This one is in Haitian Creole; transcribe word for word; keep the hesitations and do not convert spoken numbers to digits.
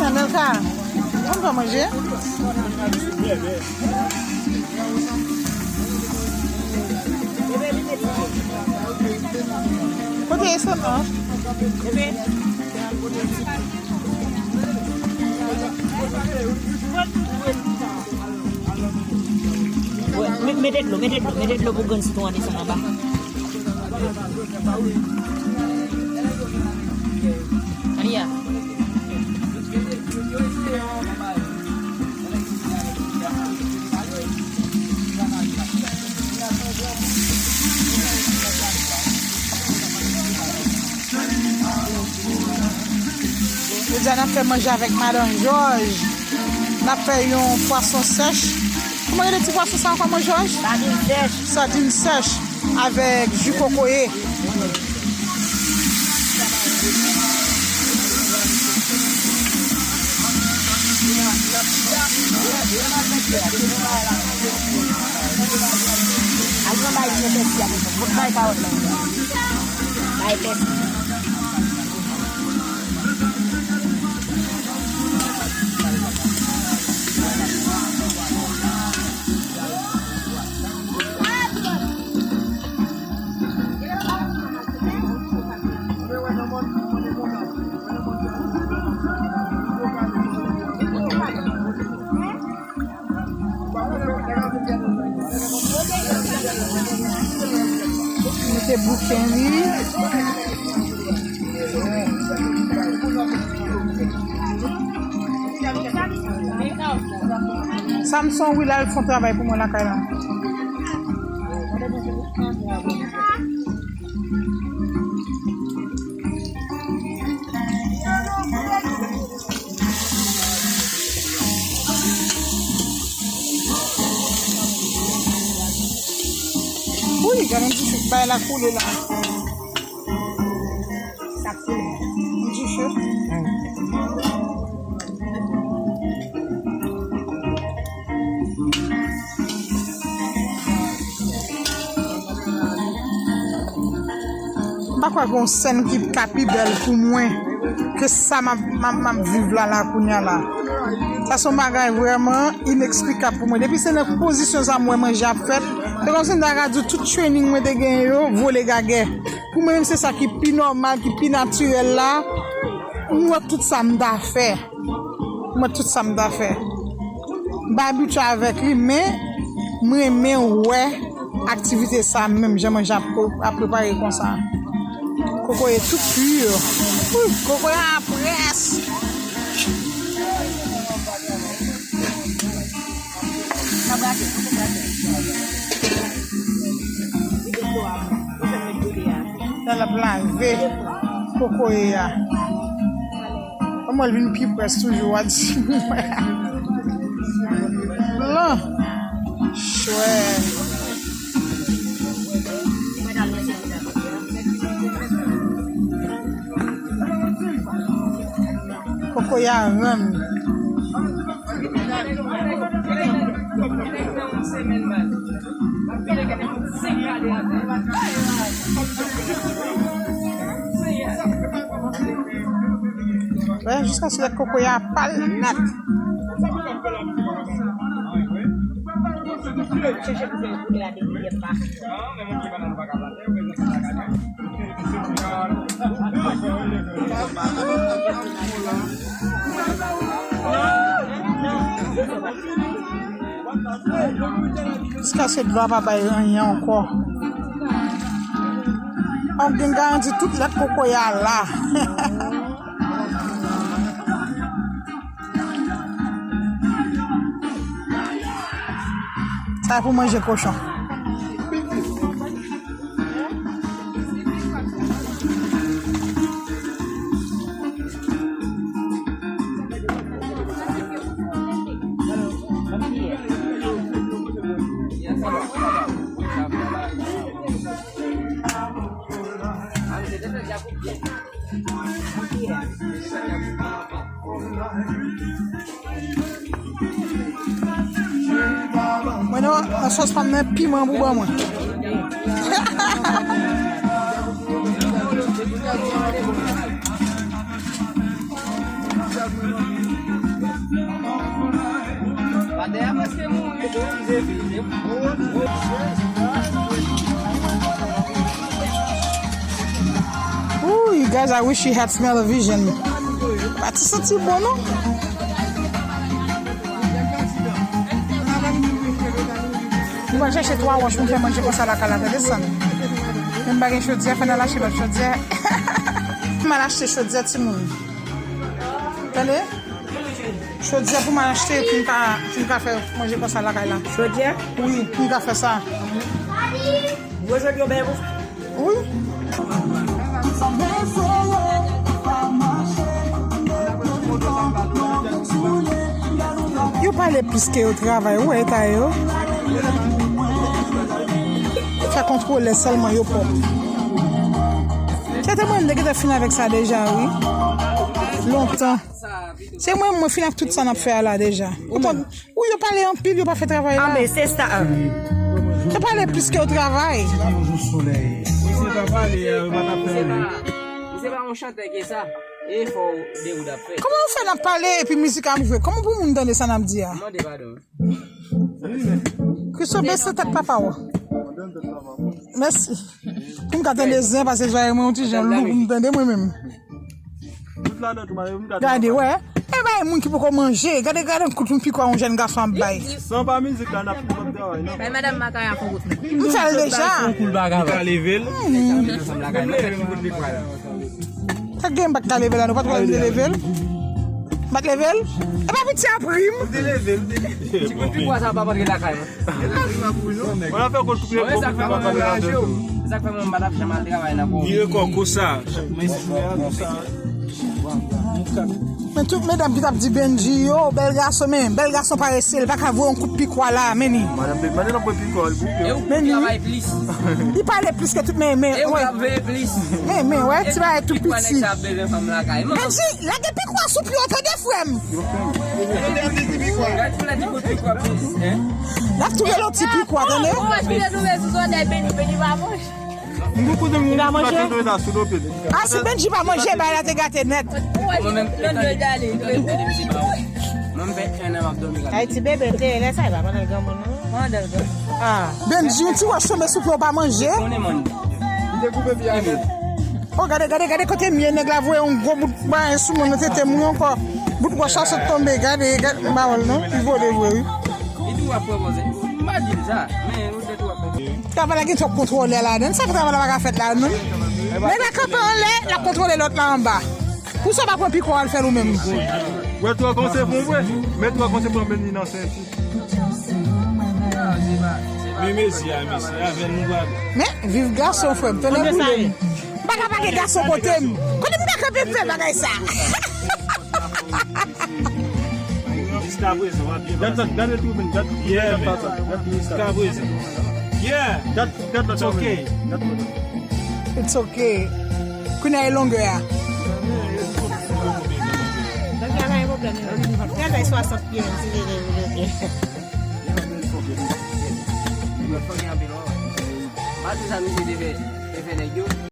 Anelka, konn fè manje? Kote Esona? Mete dlo, mete dlo, mete dlo pou grann sitwon an desann anba. Ania. Jodi a n ap fè manje avèk Madan Jòj. N ap fè yon pwason sèch. Kòman rele ti pwason sa ankò, Madan Jòj? Sadin sèch. Sadin sèch avèk ji kokoye. Al pran bay epès la, bay kawòt la. Bay epès. Mete bouken li. Samson, wi, l al fè yon travay pou mwen lakay la. Wi, gade yon ti chou bay la koule la. Sa koule. Yon ti chou. M pa kwè gen yon sèn ki ka pi bèl pou mwen ke sa m ap, m ap, m ap viv la, la, kounye a la. Sa se yon bagay vrèman ineksplikab pou mwen. Depi se nan pozisyon sa m wè manje ap fèt, se kòmsi m ta ka di w tout training mwen te genyen yo vole gagè. Pou mwen menm, se sa ki pi nòmal, ki pi natirèl la. M wè tout sa m ta fè. M wè tout sa m ta fè. M pa abitye avèk li, men m renmen wè aktivite sa menm, jan manje ap, ap prepare konsa. Kokoye tou pi. Wi, kokoye a près. Sa l ap lave kokoye a. Kòman l vin pi près toujou, a di mwen. Blan. Chwè. Kokoye a rann. Wè, jiskaske lèt kokoye a pale nèt. Jiskaske dlo a pa bay anyen ankò. An gen garanti tout lèt kokoye a la. Sa e pou manje kochon. Mwen non, nan sòs pa m nan piman pou ban mwen. Ooh, you guys, I wish you had smell of vision. Pati santi bon, non? Mwen pral chache twa wòch pou m fè manje konsa lakay la, tande sa. Men m pa gen chodyè, fò n al achte lòt chodyè. M al achte chodyè, timoun. Tande? Chodyè pou m al achte pou m ka, pou m ka fè manje konsa lakay la. Chodyè? Wi, pou m ka fè sa. Gwo chodyè w bay pou fè? Wi. Yo pale plis ke yo travay, ou wè eta yo. Fè kontwole sèlman yo pwòp. Se te mwen, m te gentan fin avèk sa deja, wi. Lontan. Se mwen, mwen fin ak tout sa n ap fè a la deja. Ou konn, ou yo pale anpil, yo pa fè travay la. Anben, se sa. Yo pale plis ke yo travay. Misye pa pale, yo pa t ap fè anyen. Misye pa yon chantè ke sa. E fò de ou t ap fè. Kòman w fè n ap pale epi mizik ap jwe? Kòman pou moun tande sa n ap di a? Mande padon. Christo, bese tèt papa w. Mèsi. Pou m ka tande zen, paske zòrèy mwen yon ti jan lou pou m tande mwen menm. Gade, wè. E bay moun ki poko manje. Gade, gade kout yon pikwa yon jèn gason ap bay. San pa mizik la, n ap fini travay, non? Bay madanm Makaya fon kout men. M fè l deja. Ou ka leve l. Sa gen m pa t ka leve la, nou pa t wè m te leve l? M pa t leve l? E pa piti a pri m. Ti kout pikwa sa pa antre lakay mwen. Mwen ap fè kout pikwa. Mwen sa k fè mwen raje w. Sa k fè mwen m pa t ap janm al travay nan komin. Vire kò konsa. Men tout medam ki t ap di Benji yo, bèl gason, men bèl gason parese, li pa ka voye yon kout pikwa la, men li. Madanm Big Money nan pwen pikwa, li bouke. E ou travay plis. Li pale plis ke tout, men, men, e ou ap veye plis. Men, men, wè, ti bagay tou piti. Benji, lage pikwa sou pye w, tande, frè m. L ap touye lòt ti pikwa, tande. Ou wè ki te touve sou zòrèy Benji, Benji pa manje. M gon kote moun ki pa manje. A, si Benji pa manje, bagay la te gate nèt. Ou wè ki te touve sou zòrèy Benji. Mwen fè en an m ap dòmi la. Ay, ti bebe, te lè sa, e pa pandan l granmoun, non. Pandan l granmoun. Ah. Benji, yon ti wòch tonbe sou pye w pa manje. Konnen, man. Li te koupe pye a nèt. Oh, gade, gade, gade kote m ye, nèg la voye yon gwo bout bagay sou mwen nan tete m wi ankò. Bout wòch la sot tonbe, gade, gade, m pa wè l non, li vole vre wi. Li tou ap pran pòz. M pa di l sa, men ou tèt ou ap pran. Travay la gen twòp kontwolè ladan l, sa fè travay la pa ka fèt la non. Nèg la kanpe anlè, l ap kontwole lòt la anba. Pou sa w pa pran pikwa w al fè l ou menm. Wè twa kòmanse pran vre, men twa kòmanse pran men li nan senti. Men mezi a, mezi, avè l nou pral. Men, viv gason, frè m, tonnè boule m. M pa ka pa gen gason kote m. Kote m ta kanpe m fè bagay sa? Jiskaprezan, w ap byen pase. Gade, gade tou, men, gade tou. Yeah, man. Jiskaprezan. Yeah. Gade, gade lòt la, men. Gade lòt la. It's okay. Kounye a e longè a. Donk, y a pa gen pwoblèm, non. Gade swasant pye, si se de pye. Malgre sa, misye te fè, te fè nèg yo.